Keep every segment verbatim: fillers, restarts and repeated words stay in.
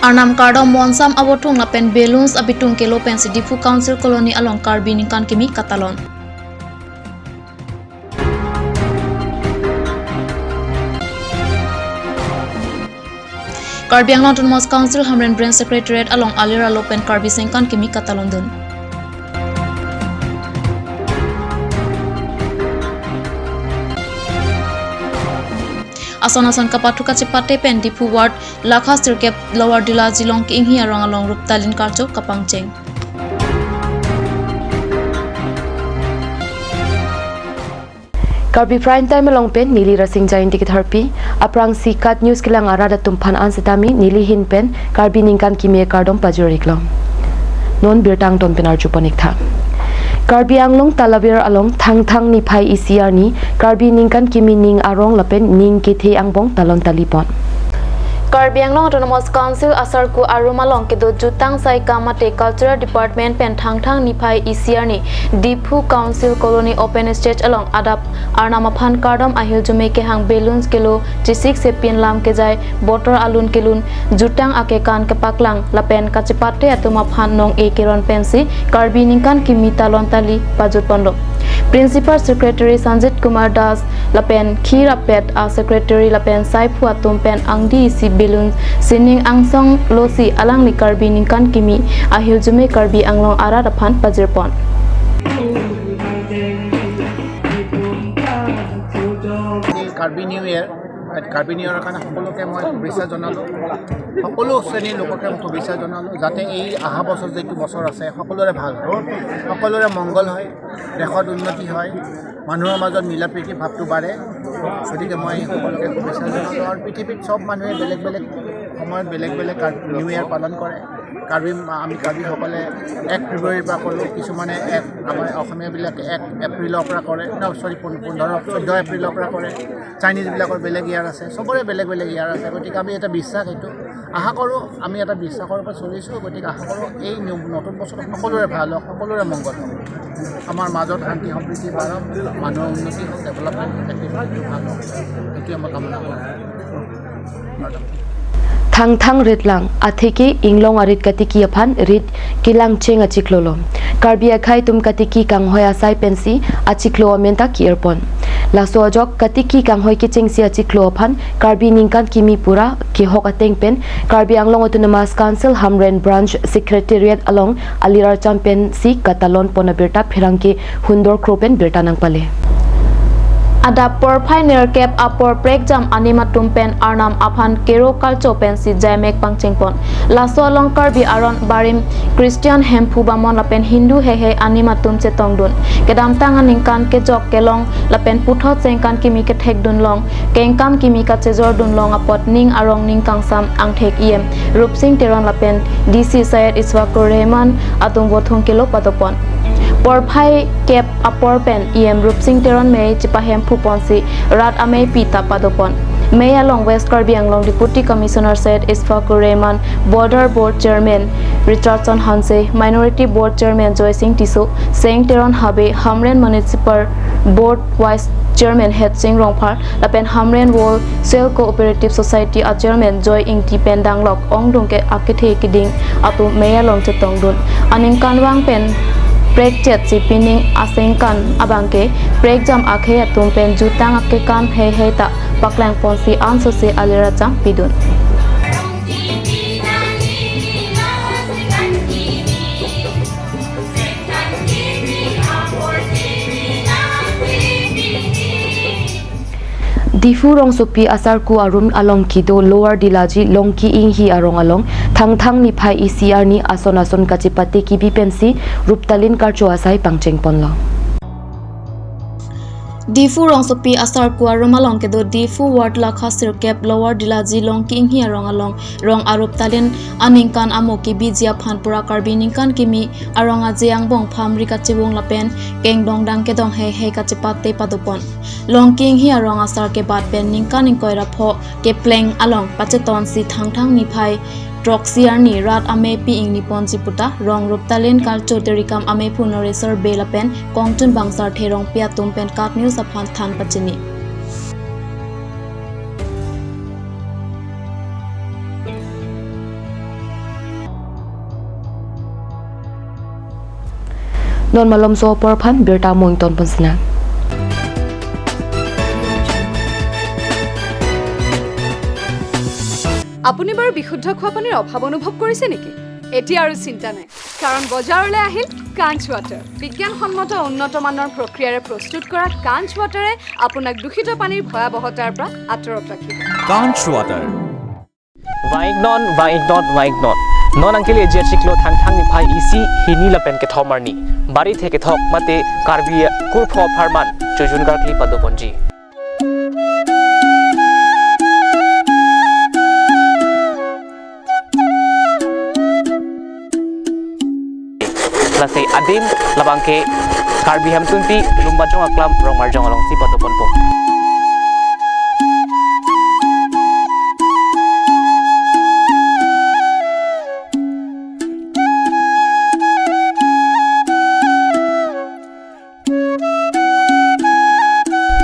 Arnam kardom monsam avothung lapen balloons abitung kelo pensi Diphu Council Colony along Karbi ningkan kimi katalon. Karbi Anglong Autonomous Council Hamren Branch Secretariat along alir alo pen Karbi ningkan kimi katalondun. Ason ason kapathu kachepate pen Diphu Ward lakha sirkep Lower Dilaji Longki Inghi arong along ruptalin karcho kapangcheng. Karbi Prime Time along pen neli Rasing Jainti ketharpi, aphrangsi KAT News kelang arat atum aphan an setame neli ahin pen Karbi ningkan kimi akardom pajir-iklo. Non birta angton pen arjupon-iktha. Karbi Anglong Talavir along Thangthang niphai isi arni Karbi ningkan kimi ning arong lapen ning kethe angbong talon talipon. Karbi Anglong Autonomous Council asarku arum along kedo jutang saikam mate Cultural Department pen Thangthang niphai isi arni Diphu Council Colony Open Stage along adap Arnam aphan kardom ahirjume kehang balloons kelo, chisik sepin lam kejai, botor alun kelun, jutang akekan kepaklang lapen kachepate atum aphan nong-e keron pensi Karbi ningkan kimi talon tali pajutponlo. Principal Secretary Sanjit Kumar Das lapen khirapet a-secretary lapen saiphu atum pen angdi isi balloon sining angsong losi alangli Karbi ningkan kimi ahirjume Karbi Anglong arat aphan pajirpon. Karbi new year, Karbi new ইয়েৰৰ কাৰণে সকলোকে মই শুভেচ্ছা জনালোঁ। সকলো শ্ৰেণীৰ লোককে মই শুভেচ্ছা জনালোঁ, যাতে এই অহা বছৰ যিটো বছৰ আছে, সকলোৰে ভাল হওক, সকলোৰে মংগল হয়, দেশত উন্নতি হয়, মানুহৰ মাজত মিলা প্ৰীতি ভাৱটো বাঢ়ে। গতিকে মই সকলোকে শুভেচ্ছা জনালোঁ। আৰু পৃথিৱীত চব মানুহে বেলেগ বেলেগ সময়ত বেলেগ বেলেগ কাৰ-, নিউ ইয়েৰ পালন কৰে। কাৰ্বি, আমি কাৰ্বিসকলে এক ফেব্ৰুৱাৰীৰ পৰা কৰোঁ, কিছুমানে এক, আমাৰ অসমীয়াবিলাকে এক এপ্ৰিলৰ পৰা কৰে, ন, চৰি, পোন-, পোন্ধৰ, চৈধ্য এপ্ৰিলৰ পৰা কৰে, চাইনিজবিলাকৰ বেলেগ ইয়াৰ আছে, চবৰে বেলেগ বেলেগ ইয়াৰ আছে। গতিকে আমি এটা বিশ্বাস, এইটো আশা কৰোঁ, আমি এটা বিশ্বাসৰ ওপৰত চলিছোঁ। গতিকে আশা কৰোঁ এই নিউ-, নতুন বছৰত সকলোৰে ভাল হওক, সকলোৰে মংগল হওক, আমাৰ মাজত শান্তি সম্প্ৰীতি বাঢ়ক, মানুহৰ উন্নতি হওক, ডেভেলপমেণ্ট এক্টিভিটিটো ভাল হওক, এইটোৱে মই কামনা কৰোঁ। Thangthang ritlang atheke inglong arit katiki aphan rit kelangcheng achiklolo. Karbi akhei atum katiki kanghoi asai pensi achiklo amen ta ki-irpon. Laso ajok katiki kanghoi kechengsi achiklo aphan Karbi ningkan kimi pura kehok ateng pen Karbi Anglong Autonomous Council Hamren Branch Secretariat along alir archam pensi katalonpon abirta pherangke Hundor Kro pen birta nangpale. Adap porphai nerkep apor prekjam anim atum pen Arnam aphan kero kalcho pensi jaimek pangchengpon. Laso along Karbi aron barim Christian Hemphu Bamon lapen Hindu heihei anim atum chetongdun. Kedamtang aningkan kejok kelong lapen puthot sengkan kimi kethekdunlong, kengkam kimi kachejordunlong apot ning arong ning kangsam angthek E M Rupsing Teron lapen D C Syed Iswakur Rehman atum vothung kelo padopon. Porphai kep apor pen E M Rupsing Teron mei chepahemphuponsi rat ameipi ta padopon. Mei along West Karbi Anglong Deputy Commissioner Syed Iswakur Rehman, Border Board Chairman Richardson Hanse, Minority Board Chairman Joy Singh Tisso, Seng Teron Habe, Hamren Municipal Board Vice Chairman Hetsing Rongphar, lapen Hamren Wholesale Cooperative Society a Chairman Joy Ingti pen danglok ongdung ke akethe keding atum mei along chetongdun. Aningkanvang pen prekchetsi pining asengkan abangke prekjam akhei atum pen jutang akekan heihei ta paklangponsi ansose alir archam pidun. Diphu rongsopi asarku arum along kedo Lower Dilaji Longki Inghi arong along Thangthang niphai isi arni ason ason kachepate kibi pensi ruptalin karcho asai pangchengponlo. Diphu rongsopi asarku arum along kedo Diphu Ward lakha sirkep Lower Dilaji Longki Inghi arong along rong aruptalin aningkan amo kebiji aphan pura Karbi ningkan kimi arong aje angbong phamri kachevung lapen kengdong dang kedong heihei kachepate padopon. Longki Inghi arong asar kebat pen ningkan ingkoi ra pho kepleng along pachetonsi Thangthang niphai throksi arni rat ameipi ingniponji puta rong ruptalin karcho terikam ameiphu Noresor Bey lapen kongchun bangsar Therongpi atum pen KAT News aphan than pachini. Non malomso apor aphan birta mo ingtonpon sinang. আপুনি বাৰু বিশুদ্ধ খোৱা পানীৰ অভাৱ অনুভৱ কৰিছে নেকি? এতিয়া আৰু চিন্তা নাই, কাৰণ বজাৰলৈ আহিল কাঞ্চ ৱাটাৰ। বিজ্ঞানসন্মত উন্নত মানৰ প্ৰক্ৰিয়াৰে প্ৰস্তুত কৰা কাঞ্চ ৱাটাৰে আপোনাক দূষিত পানীৰ ভয়াৱহতাৰ পৰা আঁতৰত ৰাখিব। Kanch Water. Vang-iknon, vang-iknon, vang-iknon. Non nangkele-etji achiklo Thangthang niphai isi hini lapen kethom arni. Barit hekethok mate Karbi kurpho apharman chojun karkli padoponji. Lasi adim labangke Karbi Hemtunpi Lumbajong Aklam Rongmarjong alongsi padoponpo.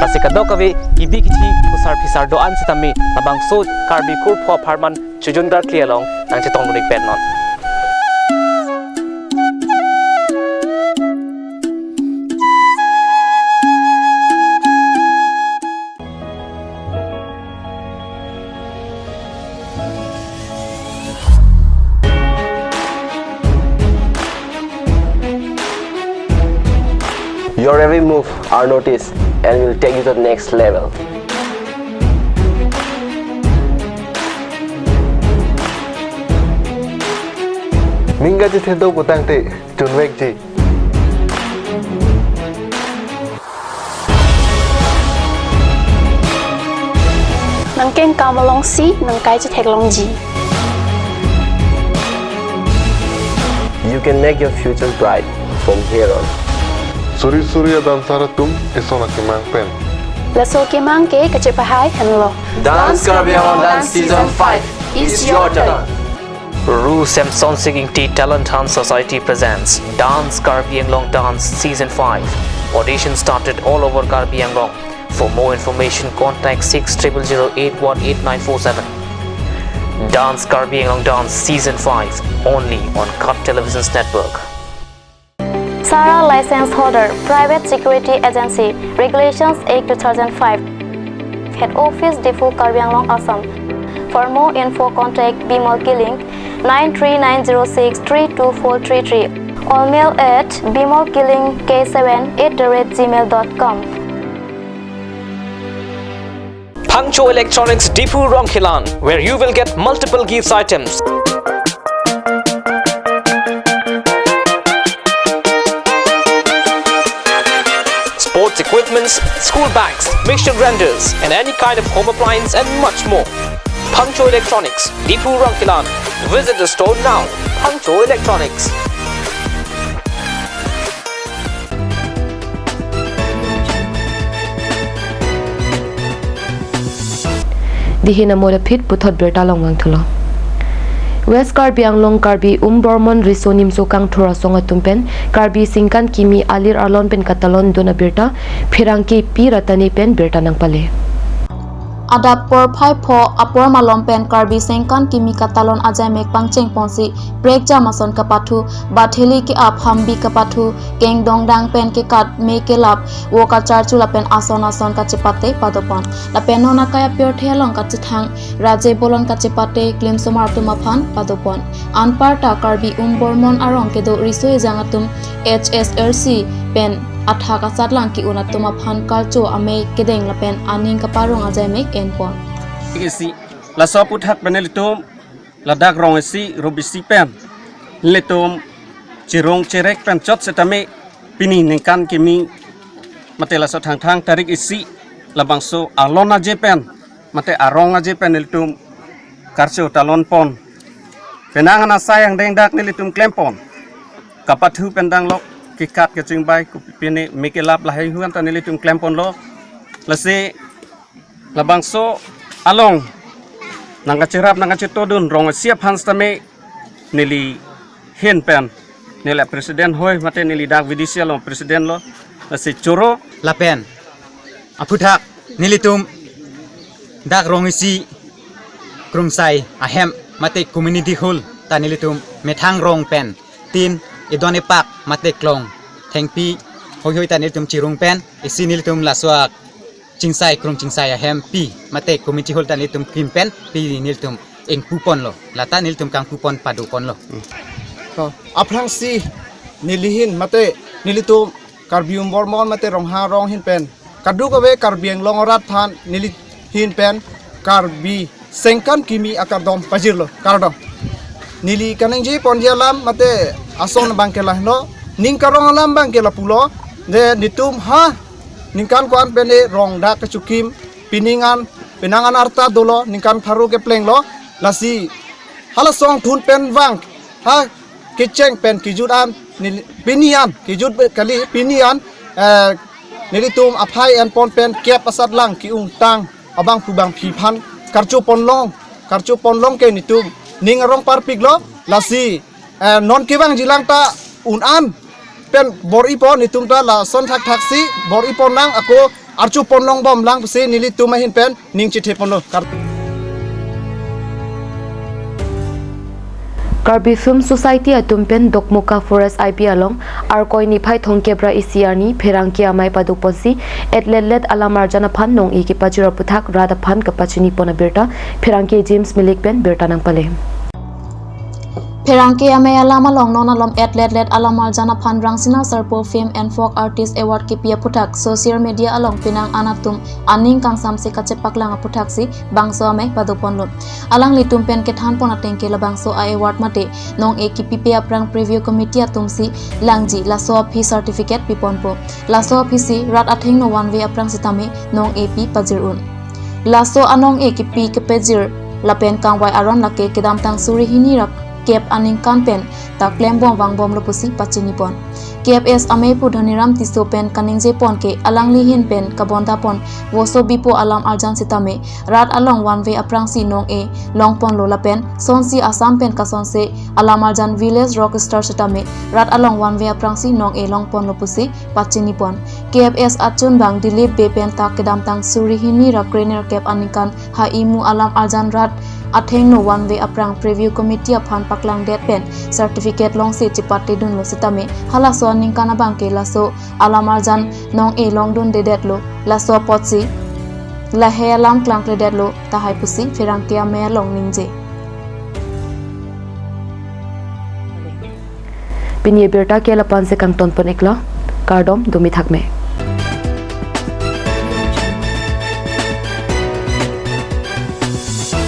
Lasi kadokave kibi kithi phusar phisar do-an sitame labangso Karbi kurpho apharman chojun karkli along nangchetong rik pen non. Your every move are noticed and will take you to the next level. Mingga ji thedo putangte chunvekji. Nangkengkam alongsi nangkai chetheklongji. You can make your future bright from here on. Suri suri a-dancer atum eson akemang pen. Laso kemang ke kachepahai henlo. Dance Karbi Anglong Dance Season five is your turn. Ru Semson Sing Ingti Talent Hunt Society presents Dance Karbi Anglong Dance Season five. Audition started all over Karbi Anglong. For more information, contact six triple zero eight one eight nine four seven. Dance Karbi Anglong Dance Season five, only on Cut Televisions Network. Sara License Holder, Private Security Agency, Regulations Act two thousand five, Head Office Diphu, Karbi Anglong, Assam. For more info, contact Bimal Killing, nine three nine zero six three two four three three, or mail at bimal killing k seven at the rate gmail dot com. Phangcho Electronics Diphu Rongkhelan, where you will get multiple gifts items. Sports equipments, school bags, mixture grinders, and any kind of home appliance and much more. Phangcho Electronics, Diphu Rongkhelan. Visit the store now. Phangcho Electronics. Dihin amo aphi puthot birta along vangthulo. West Karbi Anglong Karbi Umbormon Riso Nimso Kangthur asong atum pen Karbi Sengkan Kimi alir alon pen katalon dun abirta pherangke P Ratani pen birta nangpale. Adap porphai pho apor malom pen Karbi Sengkan Kimi katalon ajaimek pangcheng ponsi prekjam ason kapathu, batheli ke-ap, hambi kapathu, kengdongdang pen kekat, me kelap, vo kacharchu lapen ason ason kachepate padopon. Lapen non akai apirthe along kachethang, raje bolon kachepate klimsomar atum aphan padopon. Anparta Karbi Umbormon arong kedo riso ejang atum H S R C pen athak asatlang ke-un atum aphan kalcho amei kedeng lapen aning kaparong ajaimek enpon. Isi laso aphuthak pen nelitum ladak rong isi rup isi pen nelitum chirung chirek pen chot setame pini ningkan kimi mate laso Thangthang tarik isi labangso alon aje pen mate arong aje pen nelitum karcho talon pon. Penang anasai angdeng dak nelitum klem pon. Kapathu pen danglok, kekat kachingbai, kopine me kelap lahai hu-an ta nelitum klem ponlo. Lasi labangso along nangkacherap nangkachetodun rong isi aphan setame neli hin pen neli president hoi mate neli dak V D C along president lo, lasi choro. Lapen aphuthak nelitum dak rong isi krungsai ahem mate community hall ta nelitum methang rong pen tin idon ipak mate klong thengpi hoihoi ta nelitum chirung pen isi nelitum laso achingsai krung chingsai ahempi mate community hall ta nelitum krim pen pi nelitum ingpu ponlo, lata nelitum kangpu pon pado ponlo. To, aphrangsi nelihin mate nelitum Karbi Umbormon mate Ronghang arong ahin pen kadokave Karbi Anglong arat aphan nelihin pen Karbi sengkan kimi akardom pajirlo, kardom. Neli kaningje ponji alam mate ason abang ke lahno, ning karong alam abang ke lapulo, de nelitum ha ningkan ko-an pen ne rong dak kechukim, pining an, penang an arta dolo, ningkan pharo keplenglo, lasi hala song thun pen vang, ha kecheng pen kejut an, neli, pini an, kejut be-, kali, pini an, eh, nelitum aphai en pon pen kep asatlang ke-ungtang abangphu bangphi aphan karcho ponlong, karcho ponlong ke nelitum ning arong parpiklo, lasi, eh, non kevangjilang ta un an pen bor-i pon, nelitum ta lason thakthak si bor-i ponnang, ako archo ponlong bomlang pusi nelitum ahin pen ning chethe ponlo. Kar- Karbi Film Society atum pen Dokmoka Forest I P along Arkoi niphai thomkep ra isi arni pherangke amei paduk ponsi etletlet alam arjan aphan nong-e kepajir aputhak rat aphan kapachini pon abirta pherangke James Milik pen birta nangpale. Pherangke amei alam along non alom etletlet alam arjan aphan Rangsina Sarpo Film and Folk Artist Award kipi aputhak social media along penang an atum aning kangsamse kachepaklang aputhak si bangso amei paduk ponlo. Alanglitum pen kethan pon ateng ke labangso a-award mate nong-e kipipe aphrang preview committee atum si langji, laso aphi certificate piponpo. Laso aphi si rat athengno one way aphrang sitame nong-e pi pajir un. Laso anong-e kipi kepajir lapen kangvai aron lake kedamtang suri hini ra kep aningkan pen ta klembom vangbomlo pusi pachini pon. K F S amei pu Dhaniram Tisso pen kaningje pon ke alangli ahin pen kabonta pon voso bipo alam arjan sitame rat along one way aphrangsi nong-e long ponlo lapen sonsi Assam pen kasonse alam arjan Village Rock Star sitame rat along one way aphrangsi nong-e long ponlo pusi pachini pon. K F S achunbang Dilip Bey pen ta kedamtang suri hini ra krenerkep aningkan ha imu alam arjan rat athengno one way aphrang preview committee aphan paklangdet pen certificate longsi chepate dunlo sitame halaso aningkan abang ke laso alam arjan nong-e longdundedetlo, laso apotsi lahei alam klangkledetlo tahai pusi pherangke amei along ningje. Pini abirta ke lapu-an si kangton pon-iklo, kardom, dumi thakme.